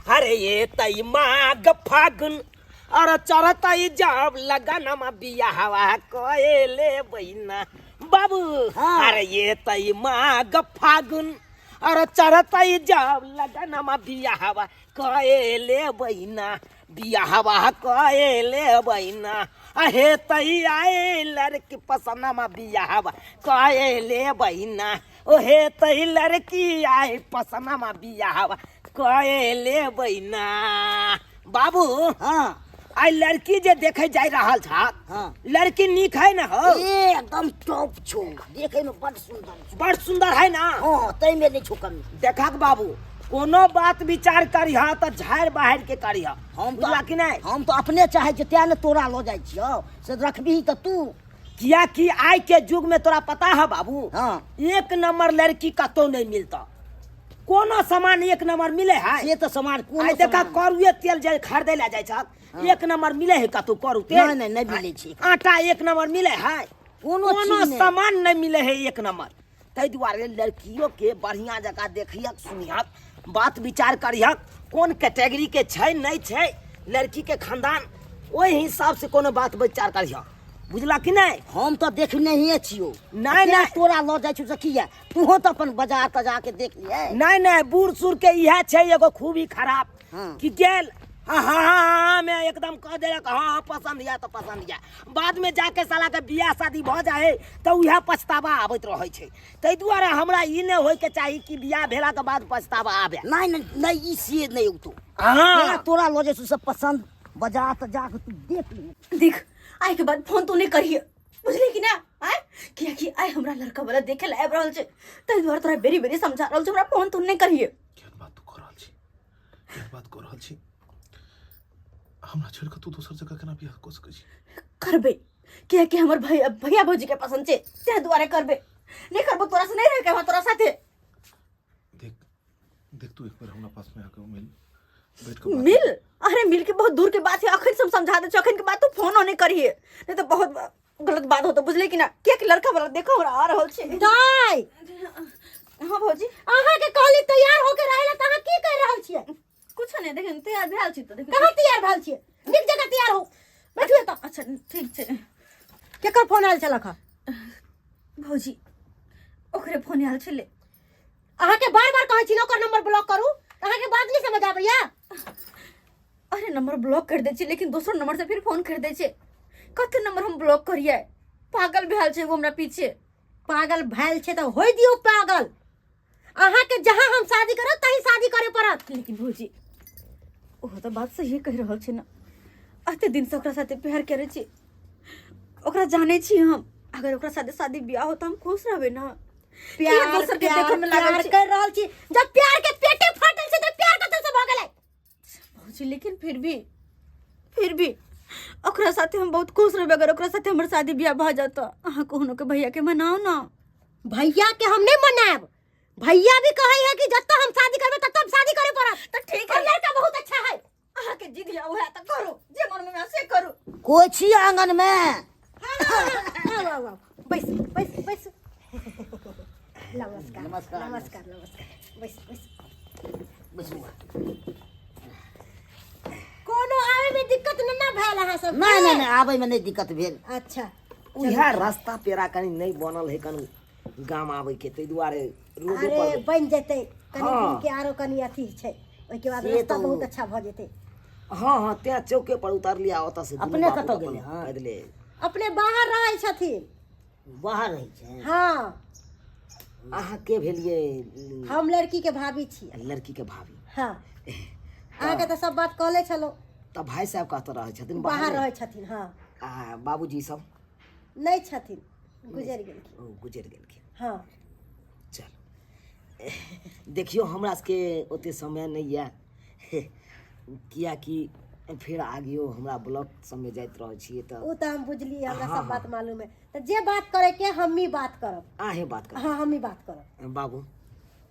अरे ये तई माघ फागुन और चढ़तई जब लगनमा बियाहवा कएले बहिना बाबू। हाँ। अरे ये तई माघ फागुन और चढ़तई जब लगनमा बियाहवा कएले बहिना, बियाहवा कएले बहिना। अहे तई आए लड़की पसनमा बियाहवा कएले बहिना, ओहे तई लड़की आए पसनमा बियाहवा कएले बहिना। बाबू। हाँ। आई लड़की जे देखे जाय रहल छा, हाँ। लड़की नीक है ना हो? एकदम टॉप छो, देखे में बड़ सुंदर छो। बड़ सुंदर है ना? हाँ, तै में नहीं छो कमी। देखक बाबू, कोनो बात विचार करिह त झाड़ बाहर के करिह। हम तो बुझला कि नहीं? हम तो अपने चाहे छियै तें ने तोरा लऽ जाइ छियौ, से रखबही तऽ तू। किया कि आइ के युग में तोरा पता है बाबू, हाँ। एक नंबर लड़की कतौ नहीं मिलता, कोनो सामान एक नंबर मिले है। से तऽ सामान कोनो आइ देखा सामान। करुए तेल जे खरीदे ला जाइ छक, एक नंबर मिले है कतौ करू तेल? नहीं, नहीं, नहीं मिलै छै। आटा एक नंबर मिले है? कोनो कोनो चीज नहि। सामान नहीं मिले है एक नंबर। ताहि दुआरे लड़कियों के बढ़िया जगह देखियक सुनियक बात विचार करियक, कोन कैटेगरी के छै नहीं छै लड़की के खानदान, ओहि हिसाब से कोनो बात विचार करियक, बुझला कि नहीं? हम तऽ देखने छियौ। नहीं, तें नहीं। तोरा लऽ जाइ छियौ से किया, तूहो तऽ अपन बाजार तजार के देख लिहे। नहीं नहीं, बूढ़ सूढ़ के इएह छै एगो खूबी खराब। हाँ। कि गेल हाँ हाँ हाँ हाँ मैं एकदम कह देलक हाँ हाँ पसंद या तो पसंद या, बाद में जाके साला के बियाह शादी भऽ जाए तऽ उएह पछतावा आबैत रहै छै। ताहि दुआरे हमरा ई नहि होइके चाही कि बियाह भेलाके बाद पछतावा आबे। नहीं, नहीं, नहीं, ई से नहीं उठो। हाँ। तोरा लऽ जाइ सब पसंद बाजार तऽ जाके तू देख लिहे। देख आइ के बाद फोन तू नहीं करिए, बुझली कि ना? आय किया कि आइ हमरा लड़का वाला देखे ला आबि रहल छै, ताहि दुआरे तोरा बेरी बेरी समझा रहल छै, हमरा फोन तू नहीं करिए। केहन बात तू कऽ रहल छी, केहन बात कऽ रहल छी? हमरा छोड़ि कऽ तू दोसर जगह केना बियाह कऽ सकै छी? करबै, किया कि हमर भैया भैया भौजी के पसंद छै, ताहि दुआरे करबै। नहीं करबो तोरा से नहीं रह के हम तोरा साथे। देख देख, तू एक बार हमरा पास में आके मिल, बैठ के बात मिल? कर। अरे मिल के बहुत दूर के बात है, अखन से हम समझा दे अखन के बाद तू फोन नहीं करिए, नहीं तो बहुत गलत बात होतो, बुझले कि ना? किया कि लड़का वाला देखो हमरा आ रहल छै। दाई। हाँ भौजी। अहाँ के कहली तैयार होके रहला त अहाँ की कर रहल छियै? कुछ नहीं, देखिन तैयार भेल छी त देखिन। कहाँ तैयार भेल छियै? नीक जगह तैयार हो, बैठू एतऽ। अच्छा ठीक छै। केकर फोन आयल छलक हँ? भौजी ओकरे फोन आयल छलै। अहाँ के बार बार कहै छी ने ओकर नंबर ब्लॉक करू, अहाँ के बात नहीं समझ आबैया? अरे नंबर ब्लॉक कर दै छी, लेकिन दोसर नंबर से फिर फोन कर दै छै। कते नंबर हम ब्लॉक करियै? पागल भेल छै वो हमरा पीछे। पागल भेल छै तऽ होय दियौ पागल, अहाँ के जहाँ हम शादी करब तहीं शादी करे पड़त। लेकिन भौजी ओहो तऽ बात सही कहि रहल छै ने, एते दिन से ओकरा साथे प्यार करै छी, ओकरा जानै छी हम, अगर ओकरा साथे शादी बियाह हो तऽ हम खुश रहबै ना। प्यार किया दोसर के प्यार, देखऽ में लागल प्यार छी? कर रहल छी, जब प्यार के पेटे फाटल छै तऽ प्यार कतऽ से भऽ गेलै? भौजी लेकिन फिर भी ओकरा साथे हम बहुत खुश रहबै अगर ओकरा साथे हमर शादी बियाह भऽ जात। अहाँ कोनो के भैया के मनाउ ना। भैया के हम नहीं मनायब, भैया भी कहे है कि जब तक हम शादी करबे तब तक शादी करे पड़त। तो ठीक है। और लड़का बहुत अच्छा है। अहाँ के जिद है वह तो करू, जे मन में से करू। कोई छी आंगन में? आओ, आओ, आओ। बैस, बैस, बैस। नमस्कार। नमस्कार। नमस्कार, नमस्कार। बैस, बैस। बैसू। कोनो आवे में दिक्कत न ना भेल अहाँ सब? नहीं, नहीं, नहीं, आवे में नहीं दिक्कत भेल। अच्छा। उएह रास्ता पेरा कनी नहीं बनल है कनी गाम आवे के, ताहि दुआरे रोडे अरे पर बन जेतै कनी हाँ। दिन के, आरो कनी अथी छै, ओहिके बाद से रास्ता तो बहुत अच्छा भऽ जेतै। हाँ हाँ, तें चौके पर उतर लिया, ओतऽ से दुनू अपने बाबू कतऽ अपन गेलै? हाँ। पैदले। अपने बाहर रहै छथिन। बाहर रहै छै? हाँ। अहाँ के भेलियै? हम लड़की के भाभी छियै। लड़की के भाभी? हाँ। अहाँके तऽ सब बात कहले छलहुँ। तऽ भाई साहब कतऽ रहै छथिन? बाहर बाहरे? रहै छथिन, हाँ। आ बाबूजी सब? नहि छथिन, गुजरि गेलखिन। ओ गुजरि गेलखिन। हाँ। चल देखियौ, हमरा सबके ओते समय नहि यऽ, कियाकि फेर आगियो हमरा ब्लॉक सबमे जाइत रहै छियै तऽ। ओ तऽ हम बुझलियै, हमरा हाँ, सब बात मालूम है। तऽ जे बात करे के हमही बात करब। अहें बात करब? हाँ, हमही बात करब। बाबू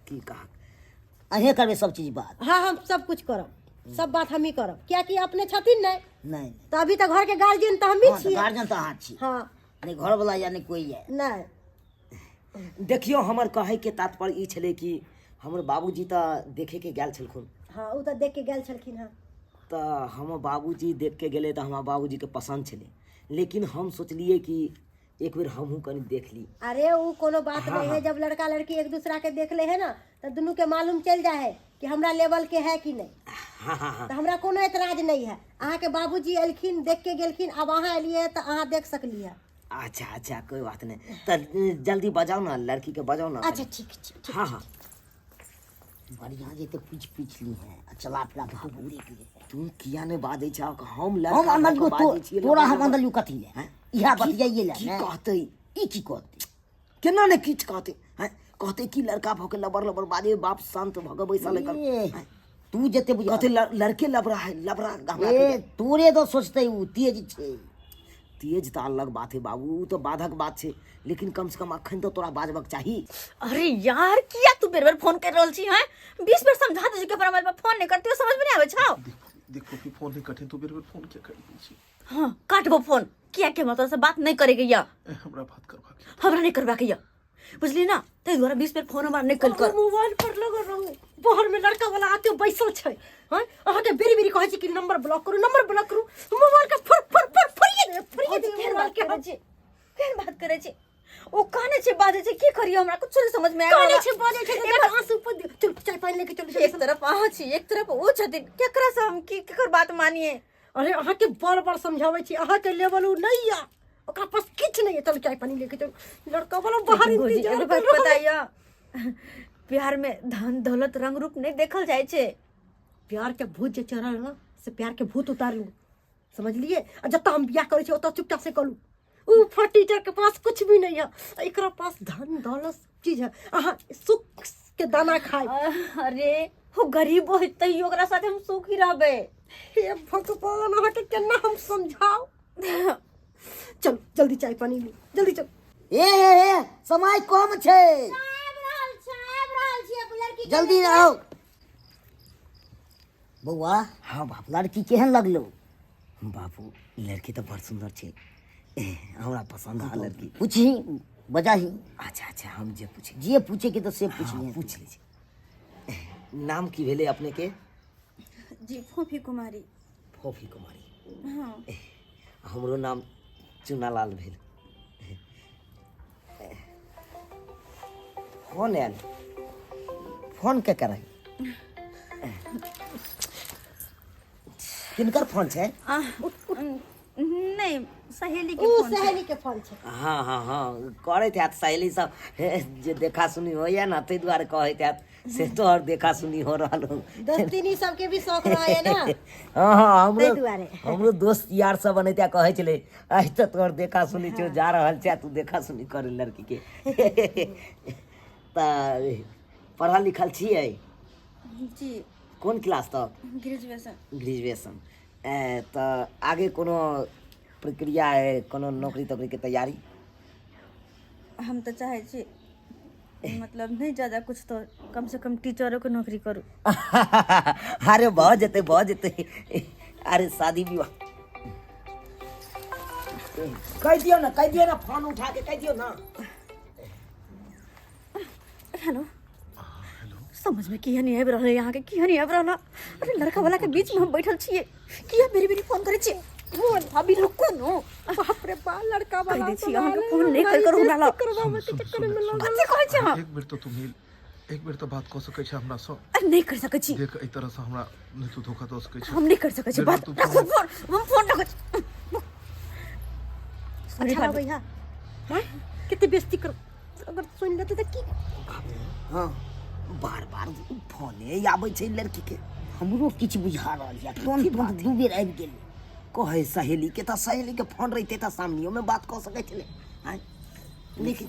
की कहक? अहें करबै सब चीज बात? हाँ, हम सब कुछ करब, सब बात हमही करब, कियाकि अपने छथिन नहि। नहीं। तऽ अभी तऽ घर के गार्जियन तऽ हमही हाँ, तऽ छियै। गार्जियन तऽ अहाँ छी। हाँ। नहि घर वाला या नहि कोई या। नहि। देखियौ, हमर कहैके तात्पर्य ई छलै कि हमर बाबूजी तऽ देखेके गेल छलखुन। हाँ, ओ तऽ देख के गेल छलखिन हँ। तऽ हमर बाबूजी देख के गेलै तऽ हमरा बाबूजीके पसन्द छलै, लेकिन हम सोचलियै कि एक बेर हमहूँ कनि देख ली। अरे वो कोनो बात नहीं है, जब लड़का लड़की एक दूसरा के देख ले है ना तो दोनों के मालूम चल जाए है कि हमरा लेवल के है कि नहीं। हाँ हाँ हाँ। तो हमरा कोनो एतराज नहीं है। अहाँ के बाबूजी एलखिन, देख के गेलखिन, अब अहाँ एलिए तो अहाँ देख सकली है। अच्छा अच्छा, कोई बात नहीं, तो जल्दी बजाओ ना, लड़की के बजाओ ना। अच्छा ठीक ठीक। हाँ हाँ। बढ़िया जे तऽ पूछि पूछि ली है आ चला फिरा के तू देख ले। तू किया नहीं बाजै छह? हम हम लड़का आनलियो भऽ कऽ बाजै छियै, तोरा हम लबड़ आनलियो कथी ले? हैं? इएह बतियाइए ले की ने। कहतै? ई की कहतै? केना ने किछु कहतै? हैं? कहतै कि लड़का भऽ के लबर लबर बाजे, बाप शांत भऽ के बैसल है। ए, तू जते बुझ कहतै लड़के लबड़ा है, लबड़ा हमरा ए तोरे तो सोचतै उ तेज छै। तेज तऽ अलग बात है बाबू, उ तऽ बाधक बात छै, लेकिन कम से कम अखन तऽ तोरा बाजबक चाही। अरे यार, किया तू बेर बेर फोन कर रहल छी? हैं, 20 बेर समझा दे कि हमरा मोबाइल पर फोन नहीं करते, समझ में नहीं आवे छौ? देख देख फोफी, फोन नहीं कठिन, तू बेर बेर फोन किया कर दै छी? हां, काटबो फोन, किया के हमरा तोरा से बात नहीं करे के या। ए, हमरा बात करबा के। हमरा नहीं करबा के या, बुझली ना? ताहि दुआरे 20 बेर फोन हमरा नहीं कल कर। मोबाइल पर लगल रहू, बाहर में लड़का वाला आते बैसल छै। हाँ, अहाँ के बेरी बेरी कहै छी कि नंबर ब्लॉक करू, नंबर ब्लॉक करू, मोबाइल के फुर फुर फुर फुरिए दे, फुरिए दे केहन मोबाइल बात के। करै छी, केहन बात करै छी? ओ काने छै बाजै छै, की करियो, हमरा कुछ नहीं समझ में आबि काने रहल। छै बाजै छै तऽ आंसू पर दियौ। चलू चाय पानि लेके चलू। एक तरफ अहाँ छी, एक तरफ ओ छथिन, केकरा से हम की केकर बात मानिए? अरे अहाँ के बार बार समझाबै छी, अहाँ के लेवल उ नहीं या, ओकरा पास किछु नहीं है। चलू चाय पानी लेके चलू, लड़का वाला बाहर भौजी, इंतजार एगो कर बात रहल। पता यऽ, प्यार में धन दौलत रंग रूप नहीं देखल जाइ छै। प्यार के भूत जे चढ़ल ना, से प्यार के भूत उतार लू, समझलिए? आ जतऽ हम बियाह करै छी ओतऽ चुपचाप से करू। उ फटीचर के पास कुछ भी नहीं है, आ एकरा पास धन दौलत सब चीज है। अहाँ सुख के दाना खाए। अरे वो गरीब होय तैयो ओकरा साथे हम सुखी रहबै। हे भगवान, अहाँ के केना हम समझाउ? चल जल्दी चाय पानी ली, जल्दी चल। ए ए ए, समय कम छै, जल्दी आओ बौआ। हाँ बाबू। लड़की केहन लगलो? बाबू, लड़की तऽ बड़ सुन्दर छै, हमरा पसन्द है लड़की। पूछही बजाही। अच्छा अच्छा, हम जे पूछे जे पूछे के तऽ से पूछली। हाँ, पूछ लै छी। नाम की भेलै अपने के? जी, फोफी कुमारी। फोफी कुमारी? हाँ। हमरो नाम चुनालाल भेल। फोन आयल, फोन के करै? किनकर फोन छै? नहीं, सहेली के उ फोन छै। सहेली के फोन छै। हाँ हाँ हाँ, करैत हैत सहेली सब, जे देखा सुनी होइए ने, ताहि दुआरे कहैत हैत से तोहर देखा सुनी हो रहल हो। दोस्तिनी सबके भी शौक रहे है ना। हाँ हाँ, हमरो ताहि दुआरे। हमरो दोस्त यार सब एनाहिते कहै छलै, आइ तऽ तोहर देखा सुनी छौ, जा रहल छै, तू देखा सुनी कर लड़की के। तऽ पढ़ल लिखल छियै? जी। कोन क्लास तक? ग्रेजुएशन। ग्रेजुएशन। तऽ आगे कोनो प्रक्रिया है, कोनो नौकरी तोकरी के तैयारी? हम तऽ चाहै छी, मतलब नहीं ज्यादा कुछ तो कम से कम टीचरों के नौकरी करू। अरे भऽ जेतै, भऽ जेतै। अरे शादी विवाह कहि दियौ ने, कहि दियौ ने, फोन उठा के कहि दियौ ने। हेलो, समझ में किया नहीं आबि रहल है यहाँ के, किया नहीं आबि रहल है? अरे लड़का वाला के बीच में हम बैठल छियै, किया बेरी बेरी फोन करै छियै? फोन अभी रुकू नो। बाप रे बा, लड़का वाला कहि दै छी अहाँके फोन नहि कर करू हमरा लग। करवावे के चक्कर में लागल। कथी कहै छी अहाँ? एक बेर तो तू मिल, एक बेर तो बात कऽ सकै छै हमरा सँ। अरे नहि कर सकै छी। देख, एहि तरह सँ हमरा नहि तू धोखा दऽ सकै छी। हम नहि कर सकै छी। बेर बेर बात तू राखू फोन, हम फोन रखै छी। सॉरी अच्छा भाभी। लगै है हाँ, कते बेइज्जती कर, अगर सुनि लेतै तऽ की? हाँ, बार बार फोने आबै छै लड़की के। हमरो किछु बुझा रहल यऽ, तुरंत तुरंत दू बेर आबि गेल। कहै सहेली के, तऽ सहेली के फोन रहितै तऽ सामनियो में बात कऽ सकै छलै। आँय? लेकिन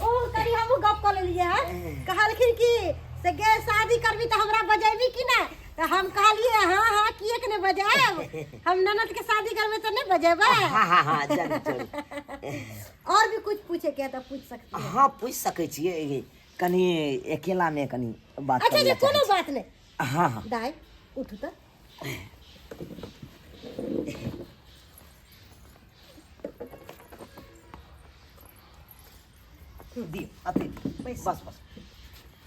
ओ कनी हमहूँ गप कऽ लेलियै हँ। कहलखिन कि से गे शादी करबी तऽ हमरा बजेबी कि नहि? तऽ हम कहलियै हाँ हाँ, किएक नहि बजायब, हम ननद के शादी करबै तऽ नहि बजेबै? हाँ हाँ हाँ, जरूर जरूर। और भी कुछ पूछे के है तऽ पूछ सकते हैं। हाँ, पूछि सकै छियै, कनि अकेला में कनि बात अच्छा करै जे लए चाहै कोनो छी। बात नहि। हाँ हाँ। दाइ उठू तऽ। दियौ अथी, बस बस।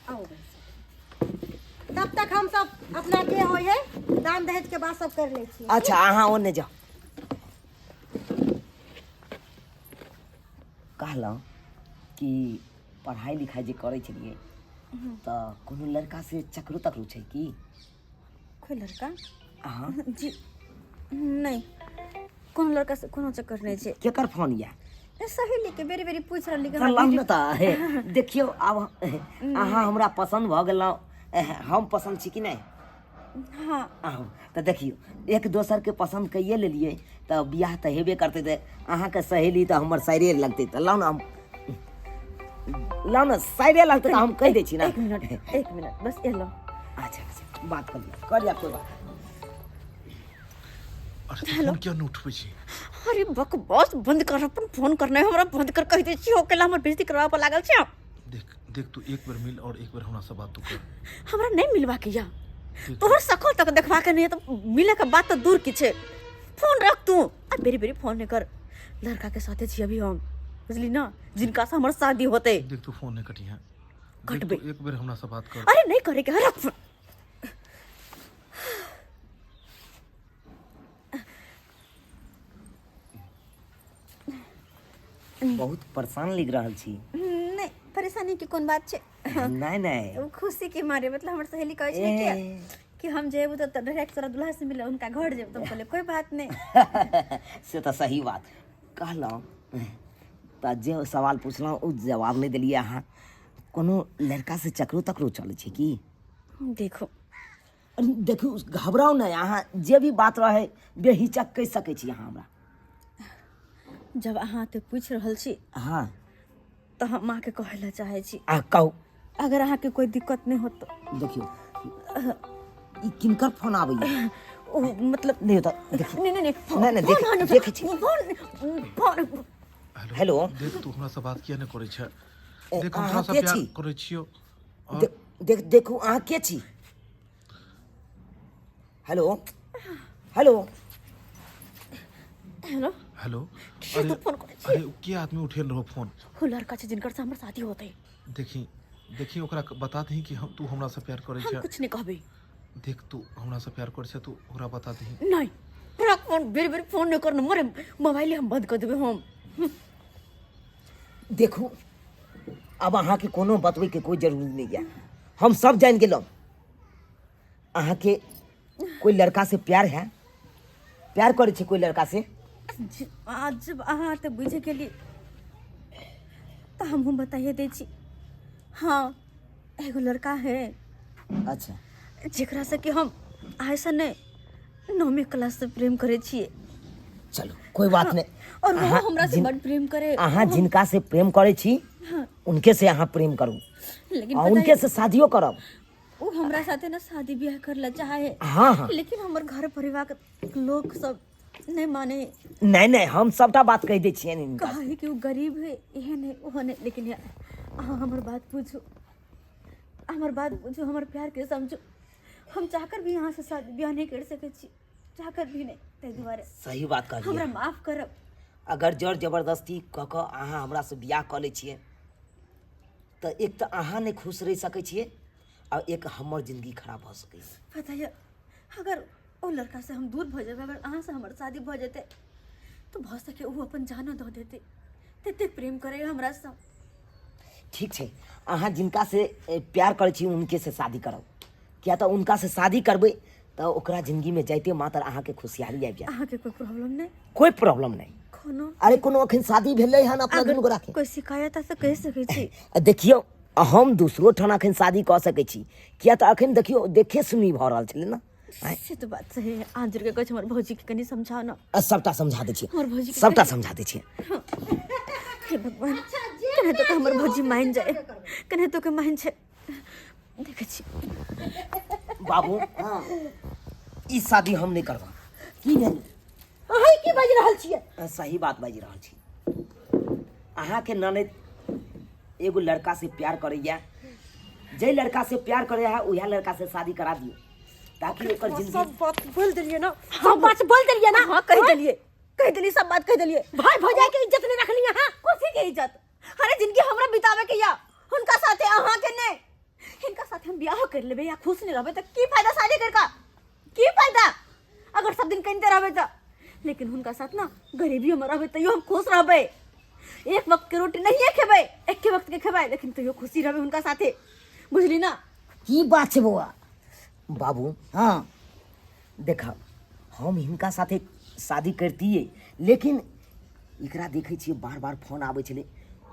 आउ बैसू। तब तक हम सब अपना जे होइ है दान दहेज के बात सब कर लै छी। अच्छा अहाँ ओने जाउ। कहलहुँ कि पढ़ाइ लिखाइ जे करै छलियै तऽ कोनो लड़का से चकरो तकरो छै की? कोई लड़का? अहाँ जी नहीं, कोनो लड़का से कोनो चक्कर नहीं छै। केकर फोन यऽ? ए, सहेली के बेरी बेरी पूछ रहली कि तऽ हमरा लाउ वीडियो ने तऽ हे, देखियौ आब अहाँ हमरा पसन्द भऽ गेलहुँ, हम पसन्द छी कि नहि? हाँ। आहो तऽ देखियौ एक दोसरके पसन्द कैये लेलियै तऽ बियाह तऽ हेबे करतै। तऽ अहाँके सहेली तऽ हमर साइरे लगतै, तऽ लाउ ने, हम लाउ ने, साइरे लगतै तऽ हम कहि दै छी ने। एक मिनट, एक मिनट, बस एलो। अच्छा अच्छा, बात कर लिअ, कर लिअ, कोइ बात। अरे तू फोन किया नहि उठबै छी? अरे बकवास बंद कर, अपन फोन करनाइ हमरा बंद कर, कहि दै छी अकेला हमर बेइज्जती करबा पर लागल छै। देख देख, तू एक बेर मिल और एक बेर हमरा से बात तू कर। हमरा नहीं मिलवा के या, तोहर शकल तक देखवा के नहीं है, तो मिले के बात तो दूर की छे। फोन रख तू आ बेरी बेरी फोन नहीं कर। लड़का के साथे छी अभी हम, बुझली ना, जिनका से हमर शादी होते। देख तू फोन नहीं कटी है। कटबे। एक बेर हमरा से बात कर। अरे नहीं करे के, रख फोन। बहुत परेशान लिख रहल छी। नहीं, परेशानी के कोन बात छे? नहीं नहीं, उ खुशी के मारे, मतलब हमर सहेली कहै छै कि हम जेबू तऽ डायरेक्ट तोरा दुल्हा से मिले उनका घर जेब, तो कहले कोई बात नहीं। से तऽ सही बात कहलहुँ। तऽ जे सवाल पुछलहुँ ओ जवाब नहि देलियै अहाँ। कोनो लड़का से चकरो तकरो चलै छै की? देखो देखू, घबराउ नहि, अहाँ जे भी बात रहै बेहिचक कहि सकै छी अहाँ हमरा। जब अहाँ तऽ पूछि रहल छी, हाँ, तऽ हम अहाँके कहै लए चाहै छी। अहाँ कहू। अगर अहाँके कोई दिक्कत नहीं होत। देखियौ ई किनकर फोन आबैया? ओ मतलब नहि तऽ देखियौ। नहीं नहीं नहीं, नहीं, नहीं, फोन देखै छी। Phone phone. हेलो। देख तू हमरा से बात किया नहीं करै छै? ए, देख हम अहाँ तोरा से के प्यार छी? करै छियो और देख देखू अहाँ के छी? Hello hello hello hello. के अरे तू फोन करै छी? अरे के आदमी उठेल रहो फोन? ओ लड़का छै जिनकर से हमर शादी होतै। देखी देखी, ओकरा बता दही कि हम तू हमरा से प्यार करै हम छै। कुछ नहीं कहबै। देख तू हमरा से प्यार करै छै, तू ओकरा बता दही। नहीं, रख फोन, बेर बेर फोन नहीं करना, मरे मोबाइल हम बंद कर देबै हम। देखू अब अहाँके कोनो बतबैके कोइ जरूरी नहि यऽ, हम सब जानि गेलहुँ। अहाँके कोई लड़का से प्यार है, प्यार करै छै कोई लड़का से? आज जब अहाँ तऽ बुझि गेली तऽ हमहूँ बताइए दै छी। हाँ, एगो लड़का है। अच्छा। जेकरा से कि हम आइ से नहि नौमी क्लास से प्रेम करै छियै। चलो कोई बात नहीं। और वो अहाँ हमरा से बड प्रेम करे। अहाँ जिनका से प्रेम करै छी उनके से अहाँ प्रेम करू लेकिन आ पता उनके से शादियो करब। वो हमरा साथे ना शादी ब्याह कर ला चाहे। हाँ हाँ। लेकिन हमर घर परिवार के लोग सब नहीं माने। नहीं नहीं, हम सबटा बात कहि दै छियनि हिनका। कहे कि वो गरीब है, एहन है, ओहन है, लेकिन यार अहाँ हमर बात पूछू, हमर बात पूछू, हमर प्यार के समझू। हम चाहकर भी यहाँ से शादी ब्याह नहीं कर सकै छी, चाहकर भी नहीं, ताहि दुआरे सही बात कहलियै। हमरा माफ करब। अगर जर जबरदस्ती कऽ कऽ अहाँ हमरा से बियाह कऽ लै छियै तऽ एक तऽ अहाँ नहि खुश रहि सकै छियै आ एक हमर जिंदगी खराब भऽ सकैए। पता यऽ, अगर ओ लड़का से हम दूर भऽ जेबै, अगर अहाँ से हमर शादी भऽ जेतै तऽ भऽ सके ओ अपन जानो दऽ देतै, ततेक प्रेम करे हमरा से। ठीक छै, अहाँ जिनका से प्यार करै छी उनके से शादी करब, किया तऽ उनका से शादी करबै तऽ ओकरा जिंदगीमे जाइते मात्र अहाँके खुशहाली आबि जायत। अहाँके कोई प्रॉब्लम नहीं? कोई प्रॉब्लम नहीं। कोनो अरे कोनो अखन शादी भेलै हन अपना दुनू गोरा के? कोई शिकायत है तऽ कहि सकै छी। आ देखियौ हम दोसरो ठाम अखन शादी कऽ सकै छी, किया तऽ अखन देखियौ देखे सुनी भऽ रहल छलै ने। आँय? से तऽ बात सही है। अहाँ जुड़ के कहै छी हमर भौजी के कनि समझाउ ने। आ सबटा समझा दै छियै। हमर भौजी के सबटा समझा दै छियै। हे भगवान, कने तो हमर भौजी मान जाए, कने तो के मान जाए। देखै छी बाबू, ई शादी हम नहि करब। की भेल? अहाँ की बाजि रहल छियै? सही बात बाजि रहल छी। अहाँके ननद एगो लड़का से प्यार करैया, जे लड़का से प्यार करैया उएह लड़का से शादी करा दियौ ताकि ओकर जिंदगी। सब बात बोल देलियै ना, सब बात बोल देलियै ना? हाँ, कहि देलियै, कहि देलियै, सब बात कहि देलियै। भाई भौजाई के इज्जत नहीं रखली अहाँ। कथी के इज्जत? अरे जिंदगी हमरा बितावे के या हुनका साथे, अहाँ के नहीं। हिनका साथ हम बियाह कर लेबै या खुश नहीं रहबै तऽ की फायदा शादी कर का की फायदा अगर सब दिन कनिते रहबै तऽ लेकिन हुनका साथ ना गरीबी में रहबै तैयो हम खुश रहबै एक वक्त के रोटी नहीं खेबै एके वक्त के खेबै लेकिन तैयो खुशी रहबै हुनका साथे बुझली ना की बात छै बौआ बाबू हाँ देख हम हिनका साथे शादी करतियै लेकिन एकरा देखै छियै बार बार फोन आबै छलै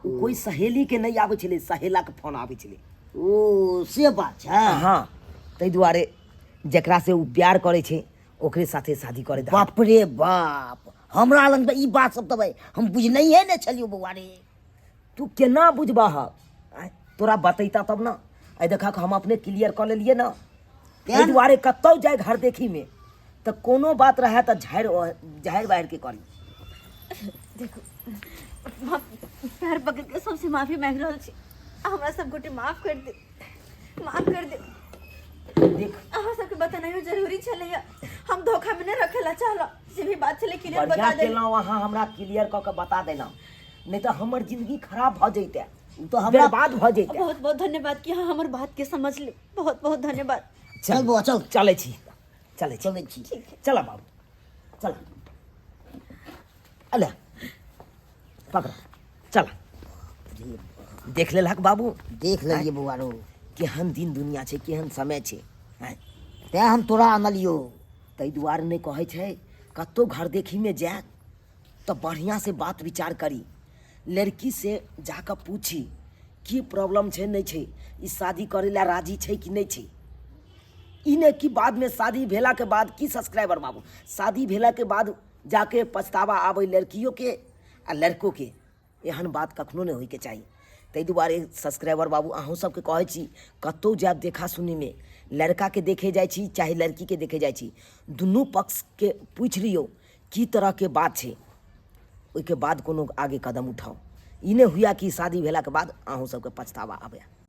ओ कोइ सहेलीके नहि आबै छलै सहेलाके फोन आबै छलै ओ से बात छै हँ ताहि दुआरे जकरासँ ओ प्यार करै छै ओकरे साथे शादी करै दहक। बाप रे बाप हमरा लग तऽ ई बात सब तऽ भाइ हम बुझनहिए नहि छलियौ बौआ रे तू केना बुझबह आँय, तोरा बतैता तब ने आइ देखक हम अपने क्लियर कऽ लेलियै ने एहि दुआरे कतहु जाय घर देखीमे तऽ कोनो बात रहए तऽ झाड़ि झाड़ि बाहरिके करी देखू हम पैर पकड़ के सबसे माफी मांगि रहल छी हमरा सब गोटे माफ कर दे माफ कर दे देख अहाँ सबके बतेनाइयो जरूरी छलैया हम धोखा में नहीं रखेला चाहलो जे भी बात छलै क्लियर बढ़िया बता दे केलहुँ अहाँ हमरा क्लियर कऽ के बता देलहुँ नहि तऽ हमर जिंदगी खराब भऽ जैते ओ तऽ हमरा बर्बाद भऽ जैते बहुत बहुत धन्यवाद कि अहाँ हमर बात के समझ ली बहुत बहुत धन्यवाद चल बौआ चल चलै छी चलै छी चलै छी चल बाबू चल अले पकड़ चल देख लेलहक बाबू देख लेलियै बौआ रो केहन दिन दुनिया छै केहन समय छै आँय तेँ हम तोरा आनलियौ ताहि दुआरे नहि कहै छै कतहु घर देखीमे जाय तऽ बढ़िआँसँ बात विचार करी लड़कीसँ जाकऽ पूछी की प्रॉब्लम छै नहि छै ई शादी करै लए राजी छै कि नहि छै ई नहि कि बादमे शादी भेलाके बाद की सब्सक्राइबर बाबू शादी भेलाके बाद जाके पछतावा आबै लड़कियोके आ लड़कोके एहन बात कखनो नहि होइके चाही ताहि दुआरे सब्सक्राइबर बाबू अहूँ सबके कहै छी कतहु जायब देखा सुनीमे लड़काके देखे जाइ छी चाहे लड़कीके देखे जाइ छी दुनू पक्षके पूछि लियौ की तरहके बात छै ओहिके बाद कोनो आगे कदम उठाउ ई नहि हुए कि शादी भेलाके बाद अहूँ सबके पछतावा आबय।